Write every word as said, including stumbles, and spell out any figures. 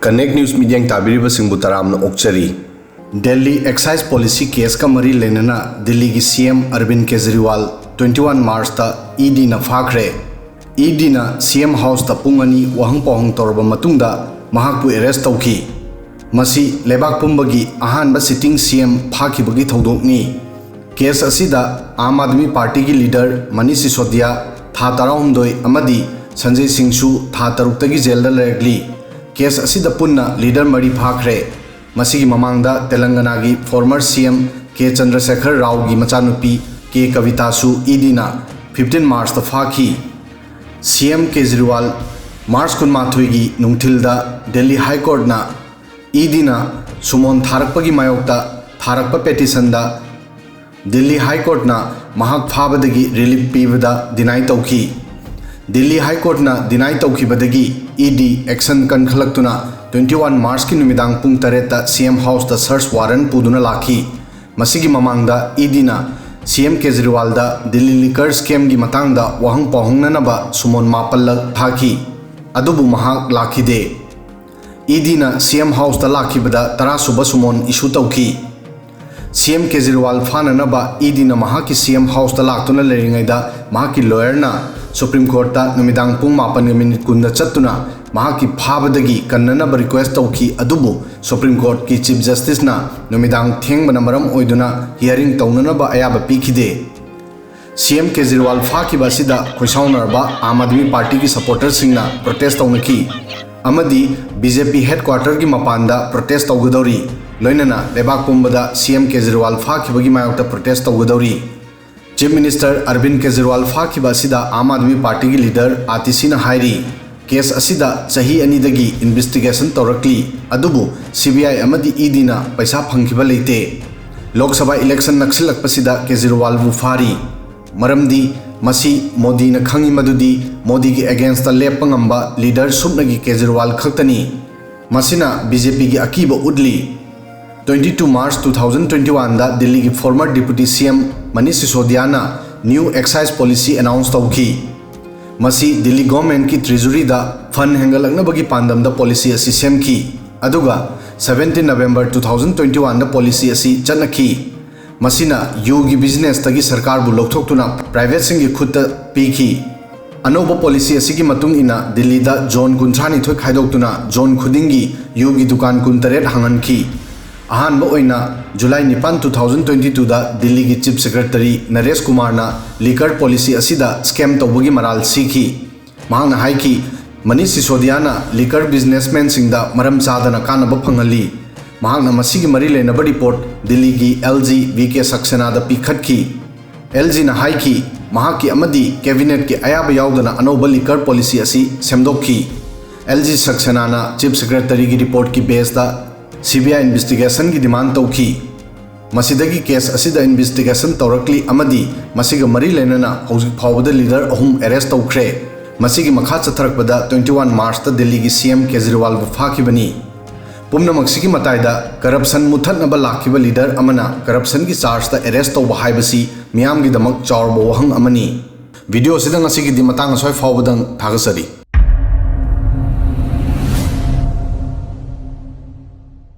Connect News ꯃꯤꯠꯌꯦꯡ ꯇꯥꯕꯤꯔꯤꯕꯁꯤꯡꯕꯨ ꯇꯔꯥꯝꯅ ꯑꯣꯛꯆꯔꯤ꯫ Delhi exercise policy ꯀꯦꯁꯀ ꯃꯔꯤ ꯂꯩꯅꯅ ꯗꯤꯜꯂꯤꯒꯤ ꯁꯤ ꯑꯦꯝ ꯑꯔꯕꯤꯟ ꯀꯦꯖꯔꯤꯋꯥꯜ twenty one Marchꯇ ꯏꯗꯤꯅ ꯐꯥꯈ꯭ꯔꯦ꯫ ꯏꯗꯤꯅ ꯁꯤ ꯑꯦꯝ ꯍꯥꯎꯁꯇ ꯄꯨꯡ ꯑꯅꯤ ꯋꯥꯍꯪ ꯄꯥꯎꯍꯪ ꯇꯧꯔꯕ ꯃꯇꯨꯡꯗ ꯃꯍꯥꯛꯄꯨ ꯑꯦꯔꯦꯁ ꯇꯧꯈꯤ꯫ ꯃꯁꯤ ꯂꯩꯕꯥꯛ ꯄꯨꯝꯕꯒꯤ ꯑꯍꯥꯟꯕ ꯁꯤꯇꯤꯡ ꯁꯤ ꯑꯦꯝ ꯐꯥꯈꯤꯕꯒꯤ ꯊꯧꯗꯣꯛꯅꯤ꯫ ꯀꯦꯁ ꯑꯁꯤꯗ ꯑꯥꯝ ꯑꯥꯗꯃꯤ ꯄꯥꯔꯇꯤꯒꯤ ꯂꯤꯗꯔ ꯃꯅꯤꯁ ꯁꯤꯁꯣꯗꯤꯌꯥ ꯊꯥ ꯇꯔꯥꯍꯨꯝꯗꯣꯏ ꯑꯃꯗꯤ ꯁꯟꯖꯦ ꯁꯤꯡꯁꯨ ꯊꯥ ꯇꯔꯨꯛꯇꯒꯤ ꯖꯦꯜꯗ ꯂꯩꯔꯛꯂꯤ꯫ ꯀꯦꯁ ꯑꯁꯤꯗ ꯄꯨꯟꯅ ꯂꯤꯗꯔ ꯃꯔꯤ ꯐꯥꯈ꯭ꯔꯦ꯫ ꯃꯁꯤꯒꯤ ꯃꯃꯥꯡꯗ ꯇꯦꯂꯪꯒꯅꯥꯒꯤ ꯐꯣꯔꯃꯔ ꯁꯤ ꯑꯦꯝ ꯀꯦ ꯆꯟꯗ꯭ꯔꯁꯦꯈꯔ ꯔꯥꯎꯒꯤ ꯃꯆꯥꯅꯨꯄꯤ ꯀꯦ ꯀꯕꯤꯇꯥꯁꯨ ꯏꯗꯤꯅ fifteen Marchꯇ ꯐꯥꯈꯤ꯫ ꯁꯤ ꯑꯦꯝ ꯀꯦꯖꯔꯤꯋꯥꯜ ꯃꯥꯔꯆ ꯀꯨꯟꯃꯥꯊꯣꯏꯒꯤ ꯅꯨꯡꯊꯤꯜꯗ ꯗꯦꯜꯂꯤ ꯍꯥꯏ ꯀꯣꯔꯠꯅ ꯏꯗꯤꯅ ꯁꯨꯃꯣꯟ ꯊꯥꯔꯛꯄꯒꯤ ꯃꯥꯌꯣꯛꯇ ꯊꯥꯔꯛꯄ ꯄꯦꯇꯤꯁꯟꯗ ꯗꯤꯜꯂꯤ ꯍꯥꯏ ꯀꯣꯔꯠꯅ ꯃꯍꯥꯛ ꯐꯥꯕꯗꯒꯤ ꯔꯤꯂꯤꯐ ꯄꯤꯕꯗ ꯗꯤꯅꯥꯏ ꯇꯧꯈꯤ꯫ ꯗꯤꯜꯂꯤ ꯍꯥꯏ ꯀꯣꯔꯠꯅ ꯗꯤꯅꯥꯏ ꯇꯧꯈꯤꯕꯗꯒꯤ ꯏꯗꯤ ꯑꯦꯛꯁꯟ ꯀꯟꯈꯠꯂꯛꯇꯨꯅ twenty one Marchꯀꯤ ꯅꯨꯃꯤꯗꯥꯡ ꯄꯨꯡ ꯇꯔꯦꯠꯇ ꯁꯤ ꯑꯦꯝ ꯍꯥꯎꯁꯇ ꯁꯔꯆ ꯋꯥꯔꯟ ꯄꯨꯗꯨꯅ ꯂꯥꯛꯈꯤ꯫ ꯃꯁꯤꯒꯤ ꯃꯃꯥꯡꯗ ꯏꯗꯤꯅ ꯁꯤ ꯑꯦꯝ ꯀꯦꯖꯔꯤꯋꯥꯜꯗ ꯗꯤꯜꯂꯤ ꯂꯤꯀꯔ ꯁ꯭ꯀꯦꯝꯒꯤ ꯃꯇꯥꯡꯗ ꯋꯥꯍꯪ ꯄꯥꯎꯍꯪꯅꯅꯕ ꯁꯨꯃꯣꯟ ꯃꯥꯄꯜꯂꯛ ꯊꯥꯈꯤ꯫ ꯑꯗꯨꯕꯨ ꯃꯍꯥꯛ ꯂꯥꯛꯈꯤꯗꯦ꯫ ꯏꯗꯤꯅ ꯁꯤ ꯑꯦꯝ ꯍꯥꯎꯁꯇ ꯂꯥꯛꯈꯤꯕꯗ ꯇꯔꯥ ꯁꯨꯕ ꯁꯨꯃꯣꯟ ꯏꯁꯨ ꯇꯧꯈꯤ꯫ ꯁꯤ ꯑꯦꯝ ꯀꯦꯖꯔꯤꯋꯥꯜ ꯐꯥꯅꯅꯕ ꯏꯗꯤꯅ ꯃꯍꯥꯛꯀꯤ ꯁꯤ ꯑꯦꯝ ꯍꯥꯎꯁꯇ ꯂꯥꯛꯇꯨꯅ ꯂꯩꯔꯤꯉꯩꯗ ꯃꯍꯥꯛꯀꯤ ꯂꯣꯌꯔꯅ ꯁꯨꯄ꯭ꯔꯤꯝ ꯀꯣꯔꯠꯇ ꯅꯨꯃꯤꯗꯥꯡ ꯄꯨꯡ ꯃꯥꯄꯟꯒ ꯃꯤꯅꯤꯠ ꯀꯨꯟꯗ ꯆꯠꯇꯨꯅ ꯃꯍꯥꯛꯀꯤ ꯐꯥꯕꯗꯒꯤ ꯀꯟꯅꯅꯕ ꯔꯤꯀ꯭ꯋꯦꯁ ꯇꯧꯈꯤ꯫ ꯑꯗꯨꯕꯨ ꯁꯨꯄ꯭ꯔꯤꯝ ꯀꯣꯔꯠꯀꯤ ꯆꯤꯐ ꯖꯁꯇꯤꯁꯅ ꯅꯨꯃꯤꯗꯥꯡ ꯊꯦꯡꯕꯅ ꯃꯔꯝ ꯑꯣꯏꯗꯨꯅ ꯍꯤꯌꯥꯔꯤꯡ ꯇꯧꯅꯅꯕ ꯑꯌꯥꯕ ꯄꯤꯈꯤꯗꯦ꯫ ꯁꯤ ꯑꯦꯝ ꯀꯦꯖꯔꯤꯋꯥꯜ ꯐꯥꯈꯤꯕ ꯑꯁꯤꯗ ꯈꯣꯏꯁꯥꯎꯅꯔꯕ ꯑꯥꯝ ꯑꯥꯗꯃꯤ ꯄꯥꯔꯇꯤꯒꯤ ꯁꯄꯣꯔꯇꯔꯁꯤꯡꯅ ꯄ꯭ꯔꯣꯇꯦꯁ ꯇꯧꯅꯈꯤ ꯑꯃꯗꯤ ꯕꯤ ꯖꯦ ꯄꯤ ꯍꯦꯗꯀ꯭ꯋꯥꯇꯔꯒꯤ ꯃꯄꯥꯟꯗ ꯄ꯭ꯔꯣꯇꯦꯁ ꯇꯧꯒꯗꯧꯔꯤ꯫ ꯂꯣꯏꯅꯅ ꯂꯩꯕꯥꯛ ꯄꯨꯝꯕꯗ ꯁꯤ ꯑꯦꯝ ꯀꯦꯖꯔꯤꯋꯥꯜ ꯐꯥꯈꯤꯕꯒꯤ ꯃꯥꯌꯣꯛꯇ ꯄ꯭ꯔꯣꯇꯦꯁ ꯇꯧꯒꯗꯧꯔꯤ꯫ ꯆꯤꯐ ꯃꯤꯅꯤꯁꯇꯔ ꯑꯔꯕꯤꯟ ꯀꯦꯖꯔꯤꯋꯥꯜ ꯐꯥꯈꯤꯕ ꯑꯁꯤꯗ ꯑꯥꯝ ꯑꯥꯗꯃꯤ ꯄꯥꯔꯇꯤꯒꯤ ꯂꯤꯗꯔ ꯑꯥ ꯇꯤ ꯁꯤꯅ ꯍꯥꯏꯔꯤ, ꯀꯦꯁ ꯑꯁꯤꯗ ꯆꯍꯤ ꯑꯅꯤꯗꯒꯤ ꯏꯟꯚꯦꯁꯇꯤꯒꯦꯁꯟ ꯇꯧꯔꯛꯂꯤ, ꯑꯗꯨꯕꯨ ꯁꯤ ꯕꯤ ꯑꯥꯏ ꯑꯃꯗꯤ ꯏ ꯗꯤꯅ ꯄꯩꯁꯥ ꯐꯪꯈꯤꯕ ꯂꯩꯇꯦ꯫ ꯂꯣꯛ ꯁꯚꯥ ꯏꯂꯦꯛꯁꯟ ꯅꯛꯁꯤꯜꯂꯛꯄꯁꯤꯗ ꯀꯦꯖꯔꯤꯋꯥꯜꯕꯨ ꯐꯥꯔꯤ꯫ ꯃꯔꯝꯗꯤ ꯃꯁꯤ ꯃꯣꯗꯤꯅ ꯈꯪꯏ ꯃꯗꯨꯗꯤ ꯃꯣꯗꯤꯒꯤ ꯑꯦꯒꯦꯟꯁꯇ ꯂꯦꯞꯄ ꯉꯝꯕ ꯂꯤꯗꯔ ꯁꯨꯞꯅꯒꯤ ꯀꯦꯖꯔꯤꯋꯥꯜ ꯈꯛꯇꯅꯤ꯫ ꯃꯁꯤꯅ ꯕꯤ ꯖꯦ ꯄꯤꯒꯤ ꯑꯀꯤꯕ ꯎꯠꯂꯤ꯫ Twenty two March two thousand twenty oneꯗ ꯗꯤꯜꯂꯤꯒꯤ former deputy C M Manish ꯁꯤꯁꯣꯗꯤꯌꯥꯅ ꯅ꯭ꯌꯨ ꯑꯦꯛꯁꯥꯏꯖ ꯄꯣꯂꯤꯁꯤ ꯑꯦꯅꯥꯎꯟꯁ ꯇꯧꯈꯤ꯫ ꯃꯁꯤ ꯗꯤꯜꯂꯤ ꯒꯣꯔꯃꯦꯟꯠꯀꯤ ꯇ꯭ꯔꯦꯖꯨꯔꯤꯗ ꯐꯟ ꯍꯦꯟꯒꯠꯂꯛꯅꯕꯒꯤ ꯄꯥꯟꯗꯝꯗ ꯄꯣꯂꯤꯁꯤ ꯑꯁꯤ ꯁꯦꯝꯈꯤ, ꯑꯗꯨꯒ seventeen November two thousand twenty oneꯗ ꯄꯣꯂꯤꯁꯤ ꯑꯁꯤ ꯆꯠꯅꯈꯤ꯫ ꯃꯁꯤꯅ ꯌꯨꯒꯤ ꯕꯤꯖꯤꯅꯦꯁꯇꯒꯤ ꯁꯔꯀꯥꯔꯕꯨ ꯂꯧꯊꯣꯛꯇꯨꯅ ꯄ꯭ꯔꯥꯏꯚꯦꯠꯁꯤꯡꯒꯤ ꯈꯨꯠꯇ ꯄꯤꯈꯤ꯫ ꯑꯅꯧꯕ ꯄꯣꯂꯤꯁꯤ ꯑꯁꯤꯒꯤ ꯃꯇꯨꯡ ꯏꯟꯅ ꯗꯤꯜꯂꯤꯗ ꯖꯣꯟ ꯀꯨꯟꯊ꯭ꯔꯥꯅꯤꯊꯣꯏ ꯈꯥꯏꯗꯣꯛꯇꯨꯅ ꯖꯣꯟ ꯈꯨꯗꯤꯡꯒꯤ ꯌꯨꯒꯤ ꯗꯨꯀꯥꯟ ꯀꯨꯟꯇꯔꯦꯠ ꯍꯥꯡꯍꯟꯈꯤ꯫ ꯑꯍꯥꯟꯕ ꯑꯣꯏꯅ ꯖꯨꯂꯥꯏ ꯅꯤꯄꯥꯟ, two thousand twenty twoꯗ ꯗꯤꯜꯂꯤꯒꯤ ꯆꯤꯐ ꯁꯦꯀ꯭ꯔꯦꯇꯔꯤ ꯅꯔꯦꯁ ꯀꯨꯃꯥꯔꯅ ꯂꯤꯀꯔ ꯄꯣꯂꯤꯁꯤ ꯑꯁꯤꯗ ꯁ꯭ꯀꯦꯝ ꯇꯧꯕꯒꯤ ꯃꯔꯥꯜ ꯁꯤꯈꯤ꯫ ꯃꯍꯥꯛꯅ ꯍꯥꯏꯈꯤ, ꯃꯅꯤꯁ ꯁꯤꯁꯣꯗꯤꯌꯥꯅ ꯂꯤꯀꯔ ꯕꯤꯖꯤꯅꯦꯁꯃꯦꯟꯁꯤꯡꯗ ꯃꯔꯝ ꯆꯥꯗꯅ ꯀꯥꯟꯅꯕ ꯐꯪꯍꯜꯂꯤ꯫ ꯃꯍꯥꯛꯅ ꯃꯁꯤꯒꯤ ꯃꯔꯤ ꯂꯩꯅꯕ ꯔꯤꯄꯣꯔꯠ ꯗꯤꯜꯂꯤꯒꯤ ꯑꯦꯜ ꯖꯤ ꯚꯤ ꯀꯦ ꯁꯛꯁꯦꯅꯥꯗ ꯄꯤꯈꯠꯈꯤ꯫ ꯑꯦꯜ ꯖꯤꯅ ꯍꯥꯏꯈꯤ, ꯃꯍꯥꯛꯀꯤ ꯑꯃꯗꯤ ꯀꯦꯕꯤꯅꯦꯠꯀꯤ ꯑꯌꯥꯕ ꯌꯥꯎꯗꯅ ꯑꯅꯧꯕ ꯂꯤꯀꯔ ꯄꯣꯂꯤꯁꯤ ꯑꯁꯤ ꯁꯦꯝꯗꯣꯛꯈꯤ꯫ ꯑꯦꯜ ꯖꯤ ꯁꯛꯁꯦꯅꯥꯅ ꯆꯤꯐ ꯁꯦꯀ꯭ꯔꯦꯇꯔꯤꯒꯤ ꯔꯤꯄꯣꯔꯠꯀꯤ ꯕꯦꯁꯇ ꯁꯤ ꯕꯤ ꯑꯥꯏ ꯏꯟꯚꯦꯁꯇꯤꯒꯦꯁꯟꯒꯤ ꯗꯤꯃꯥꯟ ꯇꯧꯈꯤ꯫ ꯃꯁꯤꯗꯒꯤ ꯀꯦꯁ ꯑꯁꯤꯗ ꯏꯟꯚꯦꯁꯇꯤꯒꯦꯁꯟ ꯇꯧꯔꯛꯂꯤ ꯑꯃꯗꯤ ꯃꯁꯤꯒ ꯃꯔꯤ ꯂꯩꯅꯅ ꯍꯧꯖꯤꯛ ꯐꯥꯎꯕꯗ ꯂꯤꯗꯔ ꯑꯍꯨꯝ ꯑꯦꯔꯦꯁ ꯇꯧꯈ꯭ꯔꯦ꯫ ꯃꯁꯤꯒꯤ ꯃꯈꯥ ꯆꯠꯊꯔꯛꯄꯗ twenty one Marchꯇ ꯗꯤꯜꯂꯤꯒꯤ ꯁꯤ ꯑꯦꯝ ꯀꯦꯖꯔꯤꯋꯥꯜꯕꯨ ꯐꯥꯈꯤꯕꯅꯤ꯫ ꯄꯨꯝꯅꯃꯛꯁꯤꯒꯤ ꯃꯇꯥꯏꯗ ꯀꯔꯞꯁꯟ ꯃꯨꯠꯊꯠꯅꯕ ꯂꯥꯛꯈꯤꯕ ꯂꯤꯗꯔ ꯑꯃꯅ ꯀꯔꯞꯁꯟꯒꯤ ꯆꯥꯔꯖꯇ ꯑꯦꯔꯦꯁ ꯇꯧꯕ ꯍꯥꯏꯕꯁꯤ ꯃꯤꯌꯥꯝꯒꯤꯗꯃꯛ ꯆꯥꯎꯔꯕ ꯋꯥꯍꯪ ꯑꯃꯅꯤ꯫ ꯚꯤꯗꯤꯑꯣꯁꯤꯗ ꯉꯁꯤꯒꯤꯗꯤ ꯃꯇꯥꯡ ꯑꯁ꯭ꯋꯥꯏ ꯐꯥꯎꯕꯗꯪ ꯊꯥꯒꯠꯆꯔꯤ꯫